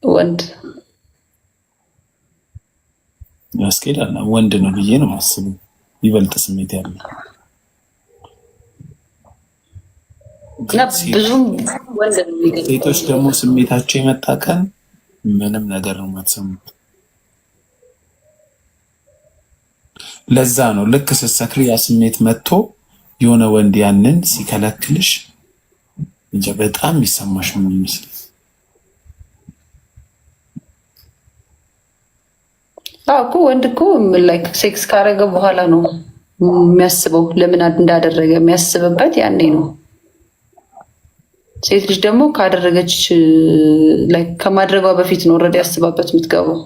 ወንድ። ያስኬዳል። ወንድ ነው ብዬ ነው የማስበው። ይበልጥ ስሜት ያለው ብዙም ወንድ ነው። ሴቶች ደግሞ ስሜታቸው የመጣ ቀን ምንም ነገር ነው የማትሰሙት። ለዛ ነው ልክ ስትሰክሪ ያ ስሜት መጥቶ የሆነ ወንድ ያንን ሲከለክልሽ እንጃ በጣም የሚሰማሽ ነው የሚመስል። እኮ ወንድ እኮ like sex ካረገ በኋላ ነው የሚያስበው፣ ለምን እንዳደረገ የሚያስብበት ያኔ ነው። ሴት ልጅ ደግሞ ካደረገች like ከማድረጓ በፊት ነው already ያስባበት የምትገባው።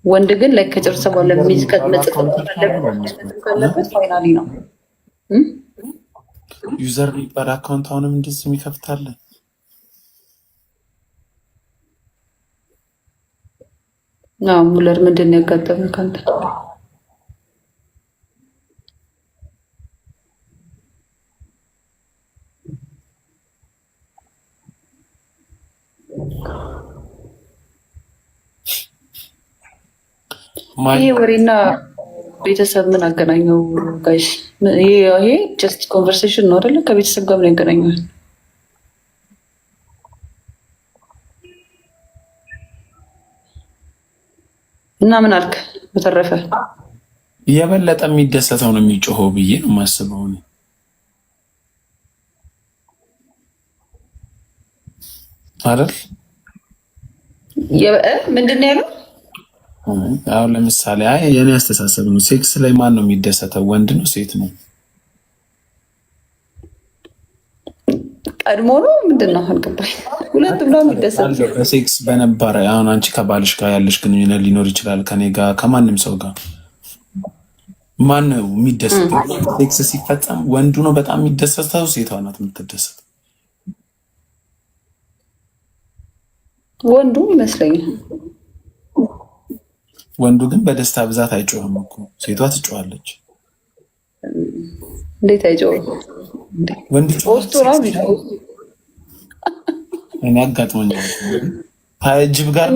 ወንድ ግን like ከጨረሰ በኋላ ካለበት finally ነው። User የሚባል account አሁንም እንደዚህ የሚከፍታለን። ሙለር ምንድን ነው ያጋጠመህ ከአንተ? ይሄ ወሬና ቤተሰብ ምን አገናኘው? Guys፣ ይሄ just conversation ነው አይደለ? ከቤተሰብ ጋር ምን ያገናኘዋል? እና ምን አልክ? በተረፈ የበለጠ የሚደሰተው ነው የሚጮኸው ብዬ ነው የማስበው አይደል? ምንድን ነው ያለው? አሁን ለምሳሌ አይ የኔ አስተሳሰብ ነው። ሴክስ ላይ ማን ነው የሚደሰተው? ወንድ ነው ሴት ነው? ቀድሞ ነው ምንድን ነው አልገባኝ። ሁለቱም ነው የሚደሰቱት በሴክስ በነበረ። አሁን አንቺ ከባልሽ ጋር ያለሽ ግንኙነት ሊኖር ይችላል፣ ከኔ ጋር፣ ከማንም ሰው ጋር ማን ነው የሚደሰተው? ሴክስ ሲፈጸም ወንዱ ነው በጣም የሚደሰተው? ሴቷ ናት የምትደሰተው? ወንዱ ይመስለኛል። ወንዱ ግን በደስታ ብዛት አይጮህም እኮ፣ ሴቷ ትጮሃለች። እንዴት አይጮህም? ወንድ እኔ አጋጥሞኛል። ከጅብ ጋር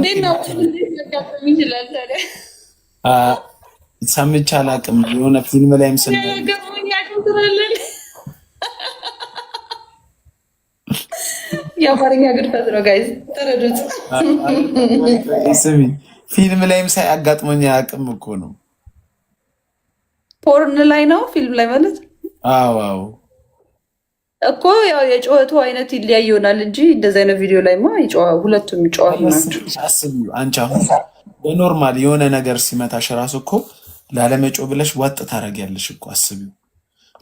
ሰምቼ አላውቅም። የሆነ ፊልም ላይም ስለ የአማርኛ ግድፈት ነው guys፣ ተረዱት። ስሚ፣ ፊልም ላይም ሳይ አጋጥሞኝ አያውቅም እኮ ነው። Porn ላይ ነው ፊልም ላይ ማለት? አዎ አዎ እኮ ያው የጩኸቱ አይነት ይለያይ ይሆናል እንጂ እንደዚህ አይነት ቪዲዮ ላይማ ሁለቱም ይጮኻሉ ናቸው። አስቢው አንቺ አሁን በ normal የሆነ ነገር ሲመታሽ ራሱ እኮ ላለመጮህ ብለሽ ዋጥ ታደርጊያለሽ እኮ። አስቢው፣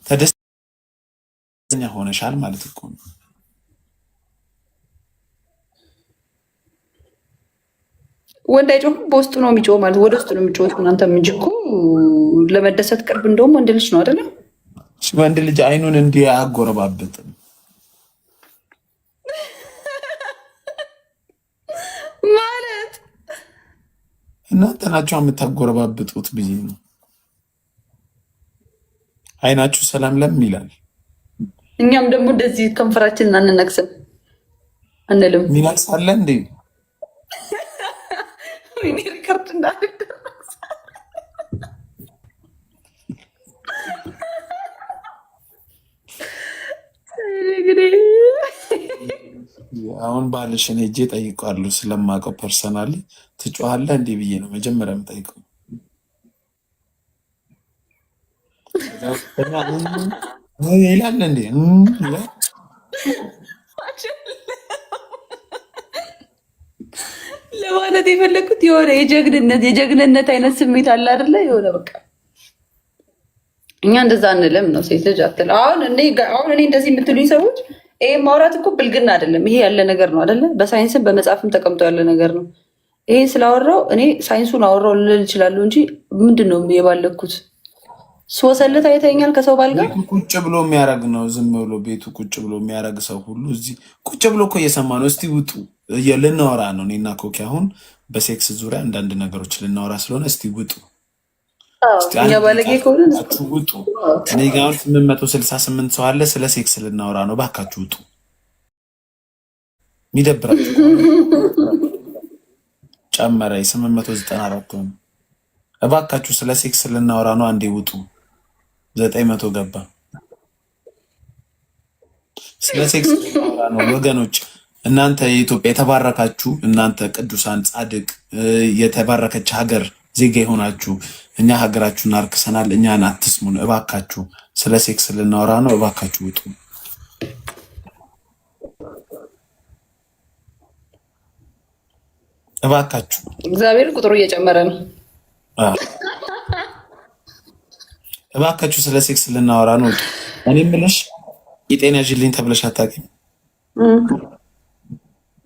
ተደስተኛ ሆነሻል ማለት እኮ ነው። ወንድ አይጮህም፣ በውስጡ ነው የሚጮህ ማለት ወደ ውስጡ ነው የሚጮህ። እናንተም እንጂ እኮ ለመደሰት ቅርብ እንደውም ወንድ ልጅ ነው አይደለም? ወንድ ልጅ አይኑን እንዲህ አያጎረባብጥም። ማለት እናንተ ናቸው የምታጎረባብጡት ብዬ ነው። አይናችሁ ሰላም ለም ይላል። እኛም ደግሞ እንደዚህ ከንፈራችንን አንነቅስም አንልም። ሚነቅስ አለ እንዴ? Record እንዳልደረስ አሁን ባልሽን ሄጄ እጠይቀዋለሁ ስለማውቀው personally። ትጮሃለህ እንዲህ ብዬ ነው መጀመሪያ የምጠይቀው። ይላል እንዴ? ለማለት የፈለግኩት የሆነ የጀግንነት አይነት ስሜት አለ አይደለ? የሆነ በቃ እኛ እንደዛ አንልም ነው፣ ሴት ልጅ አትልም። አሁን እኔ እንደዚህ የምትሉኝ ሰዎች ይሄ ማውራት እኮ ብልግና አይደለም። ይሄ ያለ ነገር ነው አይደለ? በሳይንስም በመጽሐፍም ተቀምጦ ያለ ነገር ነው። ይሄ ስላወራው እኔ ሳይንሱን አወራው ልል እችላለሁ እንጂ ምንድን ነው የባለኩት? ስወሰልት አይተኛል ከሰው ባል ጋር ቁጭ ብሎ የሚያደርግ ነው። ዝም ብሎ ቤቱ ቁጭ ብሎ የሚያደርግ ሰው ሁሉ እዚህ ቁጭ ብሎ እኮ እየሰማ ነው። እስቲ ውጡ፣ ልናወራ ነው። እኔና ኮኪ አሁን በሴክስ ዙሪያ አንዳንድ ነገሮች ልናወራ ስለሆነ እስቲ ውጡ፣ እኛ ባለጌ ከሆነ ውጡ። እኔ ጋ አሁን 868 ሰው አለ። ስለ ሴክስ ልናወራ ነው፣ ባካችሁ ውጡ። የሚደብራችሁ ጨመረ የ894 ሆነ። እባካችሁ ስለ ሴክስ ልናወራ ነው። አንዴ ውጡ። 900 ገባ። ስለ ሴክስ ልናወራ ነው ወገኖች። እናንተ የኢትዮጵያ የተባረካችሁ እናንተ ቅዱሳን ጻድቅ የተባረከች ሀገር ዜጋ የሆናችሁ እኛ ሀገራችሁን አርክሰናል። እኛን አትስሙን እባካችሁ። ስለ ሴክስ ልናወራ ነው። እባካችሁ ውጡ። እባካችሁ። እግዚአብሔር ቁጥሩ እየጨመረ ነው። እባካችሁ ስለ ሴክስ ልናወራ ነው። እኔ የምልሽ ቂጤን ያዥልኝ ተብለሽ አታውቂም?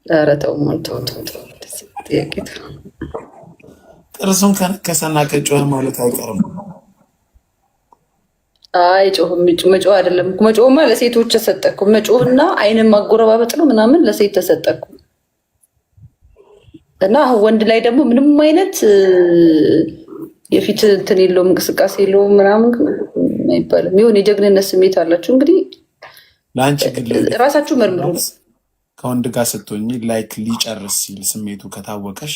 ኧረ ተው ተው ተው ተው። ጥያቄ ጥርሱን ከነከሰና ከጮኸ ማለት አይቀርም። አይ ጮህም መጮህ አይደለም። መጮህማ ለሴቶች ተሰጠኩ። መጮህና አይንን ማጎረባበጥ ነው ምናምን ለሴት ተሰጠኩ። እና አሁን ወንድ ላይ ደግሞ ምንም አይነት የፊት እንትን የለውም፣ እንቅስቃሴ የለውም ምናምን አይባልም። የሆነ የጀግንነት ስሜት አላችሁ። እንግዲህ ለአንቺ ግን ራሳችሁ መርምሩ። ከወንድ ጋር ስትሆኚ like ሊጨርስ ሲል ስሜቱ ከታወቀሽ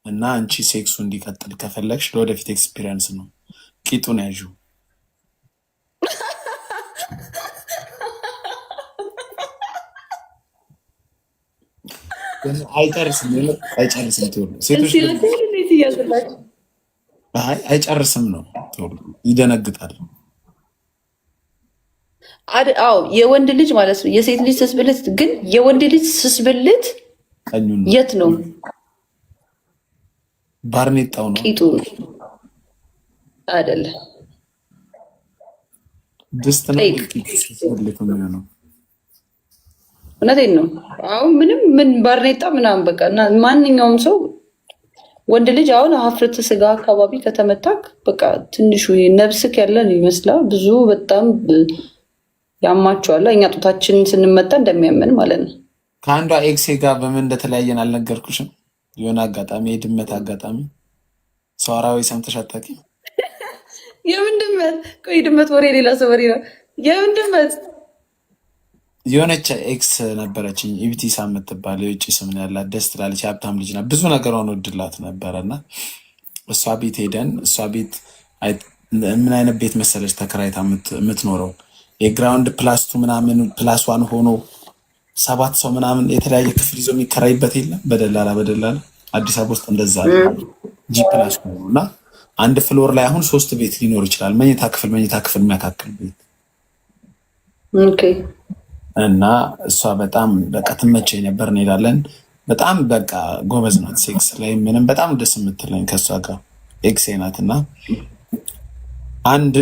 እና አንቺ ሴክሱ እንዲቀጥል ከፈለግሽ ለወደፊት experience ነው፣ ቂጡን ያዥው። አይጨርስም፣ አይጨርስም። ቶሎ ሴቶች አይጨርስም ነው፣ ቶሎ ይደነግጣል። አዎ የወንድ ልጅ ማለት ነው። የሴት ልጅ ስስብልት ግን የወንድ ልጅ ስስብልት የት ነው? ባርኔጣው ነው፣ ቂጡ አይደለም። ድስት ነው ስስብልቱ የሚሆነው። እውነቴን ነው። አሁን ምንም ምን ባርኔጣ ምናምን በቃ ማንኛውም ሰው ወንድ ልጅ አሁን ሀፍረተ ስጋ አካባቢ ከተመታክ በቃ ትንሹ ነብስክ ያለን ይመስላል። ብዙ በጣም ያማቸዋል። እኛ ጡታችን ስንመታ እንደሚያመን ማለት ነው። ከአንዷ ex ኤ ጋር በምን እንደተለያየን አልነገርኩሽም? የሆነ አጋጣሚ፣ የድመት አጋጣሚ ሰዋራዊ ሰምተሽ አታውቂም? የምን ድመት? ቆይ ድመት ወሬ ሌላ ሰው ወሬ ነው። የምን ድመት? የሆነች ex ነበረችኝ ኢብቲሳ የምትባል የውጭ ስም ነው ያላት። ደስ ትላለች፣ የሀብታም ልጅ ናት። ብዙ ነገሯን ወድላት ነበረ እና እሷ ቤት ሄደን እሷ ቤት ምን አይነት ቤት መሰለች ተከራይታ የምትኖረው የ ground plus two ምናምን plus one ሆኖ ሰባት ሰው ምናምን የተለያየ ክፍል ይዞ የሚከራይበት የለም። በደላላ በደላላ አዲስ አበባ ውስጥ እንደዛ G plus ሆኖ እና አንድ floor ላይ አሁን ሶስት ቤት ሊኖር ይችላል። መኝታ ክፍል መኝታ ክፍል የሚያካክል ቤት እና እሷ በጣም በቃ ትመቸኝ ነበር። እንሄዳለን። በጣም በቃ ጎበዝ ናት፣ ሴክስ ላይ ምንም በጣም ደስ የምትለኝ ከእሷ ጋር ex ኤ ናት። እና አንድ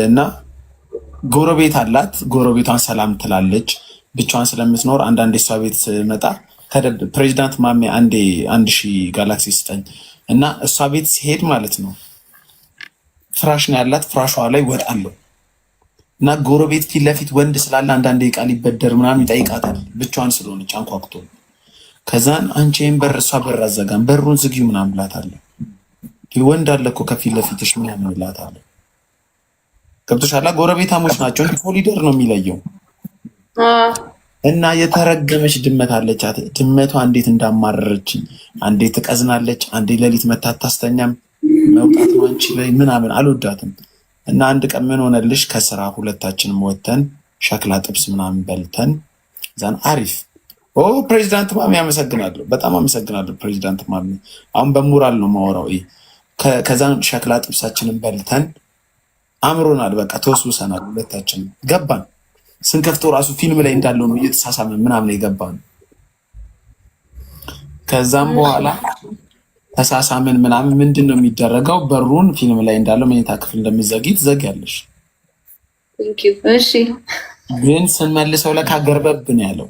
እና ጎረቤት አላት። ጎረቤቷን ሰላም ትላለች። ብቻዋን ስለምትኖር አንዳንዴ እሷ ቤት ስመጣ ፕሬዚዳንት ማሜ አንዴ 1000 ጋላክሲ ስጠኝ እና እሷ ቤት ሲሄድ ማለት ነው ፍራሽ ነው ያላት። ፍራሿ ላይ ወጣለሁ እና ጎረቤት ፊት ለፊት ወንድ ስላለ አንዳንዴ ዕቃ ሊበደር ምናምን ይጠይቃታል። ብቻዋን ስለሆነች አንኳኩቶ ከዛን አንቺ ይሄን በር እሷ በር አዘጋም በሩን ዝጊው ምናምን እላታለሁ። ወንድ አለ እኮ ከፊት ለፊትሽ ምናምን እላታለሁ። ገብቶሻል? ጎረቤታሞች ናቸው። ኮሊደር ነው የሚለየው። እና የተረገመች ድመት አለቻት። ድመቷ እንዴት እንዳማረረችኝ! አንዴ ትቀዝናለች፣ አንዴ ሌሊት መታ አታስተኛም። መውጣት ነው አንቺ ላይ ምናምን አልወዳትም። እና አንድ ቀን ምን ሆነልሽ፣ ከስራ ሁለታችንም ወተን ሸክላ ጥብስ ምናምን በልተን ዛን አሪፍ ኦ ፕሬዚዳንት ማሚ አመሰግናለሁ፣ በጣም አመሰግናለሁ ፕሬዚዳንት ማሚ። አሁን በሞራል ነው ማወራው። ከዛን ሸክላ ጥብሳችንን በልተን አምሮናል፣ በቃ ተወስውሰናል። ሁለታችንም ገባን። ስንከፍተው ራሱ ፊልም ላይ እንዳለው ነው እየተሳሳምን ምናምን የገባን። ከዛም በኋላ ተሳሳምን ምናምን። ምንድን ነው የሚደረገው? በሩን ፊልም ላይ እንዳለው መኝታ ክፍል እንደምዘጊ ትዘጊያለሽ። ግን ስንመልሰው ለካ ገርበብ ነው ያለው።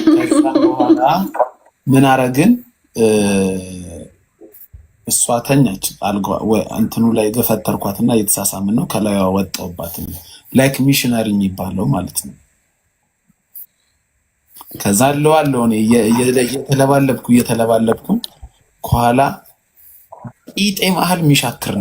ከዛም በኋላ ምን አረግን? እሷ ተኛች፣ እንትኑ ላይ ገፈተርኳትና እየተሳሳምን ነው ከላይዋ ወጣሁባት። Like missionary የሚባለው ማለት ነው። ከዛ አለዋለሁ እኔ እየተለባለብኩ እየተለባለብኩ ከኋላ ቂጤ መሀል የሚሻክር ነገር